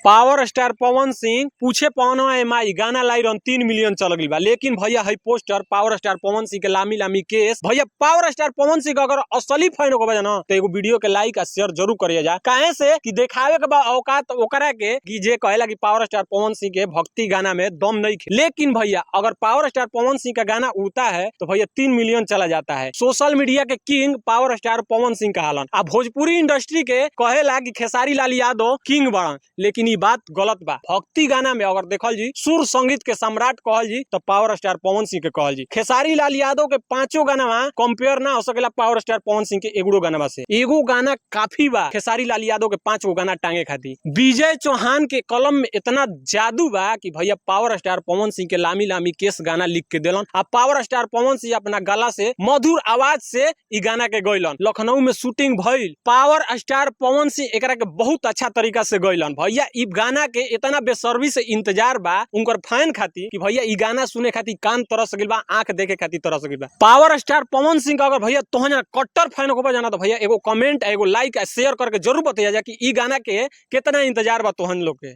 Power star Pawan Singh पूछे पवन M आई गाना लाई रन 3 मिलियन चल गई बा। लेकिन भैया, है poster power star Pawan Singh के लामी लामी केस। भैया, पावर स्टार पवन सिंह के अगर असली फैन हो ना, तो एगो वीडियो के लाइक आ शेयर जरूर करिए जा। काहे से कि देखावे के बा औकात ओकरा के कि जे कहेला कि पावर स्टार पवन सिंह के भक्ति गाना में दम नहीं खे। लेकिन भैया, अगर पावर स्टार पवन सिंह का गाना उड़ता है, तो भैया 3 मिलियन चला जाता है। सोशल मीडिया के king power star Pawan Singh कहालन आ भोजपुरी इंडस्ट्री के कहेला कि खेसारी लाल यादव किंग बड़न, लेकिन ई बात गलत बा। भक्ति गाना में अगर देखल जी, सुर संगीत के सम्राट कहल जी, तो पावर स्टार पवन सिंह के कहल जी। खेसारी लाल यादव के पांचों गाना कंपेयर ना हो सकेला पावर स्टार पवन सिंह के एगो गाना से। एगो गाना काफी बा खेसारी लाल यादव के पांच गो गाना टांगे खातिर। विजय चौहान के कलम में इतना जादू बा कि भैया, पावर स्टार पवन सिंह के लामी लामी केस गाना लिख के दिलन आ पावर स्टार पवन सिंह अपना गला से, मधुर आवाज से इ गाना के गैलन। लखनऊ में शूटिंग भइल। पावर स्टार पवन सिंह एकरा के बहुत अच्छा तरीका से गैलन। भैया, इ गाना के इतना बेसब्री से इंतजार बा उनकर फैन खातिर कि भैया, इ गाना सुने खातिर कान तरस गेल बा, आंख देखे खातिर तरस गेल बा। पावर स्टार पवन सिंह का अगर भैया तोहन जना कट्टर फैन हो जाना, तो भैया एगो कमेंट, एगो लाइक आ शेयर करके जरूर बताइए जा कि इ गाना के कितना इंतजार बा तोहन लोग के।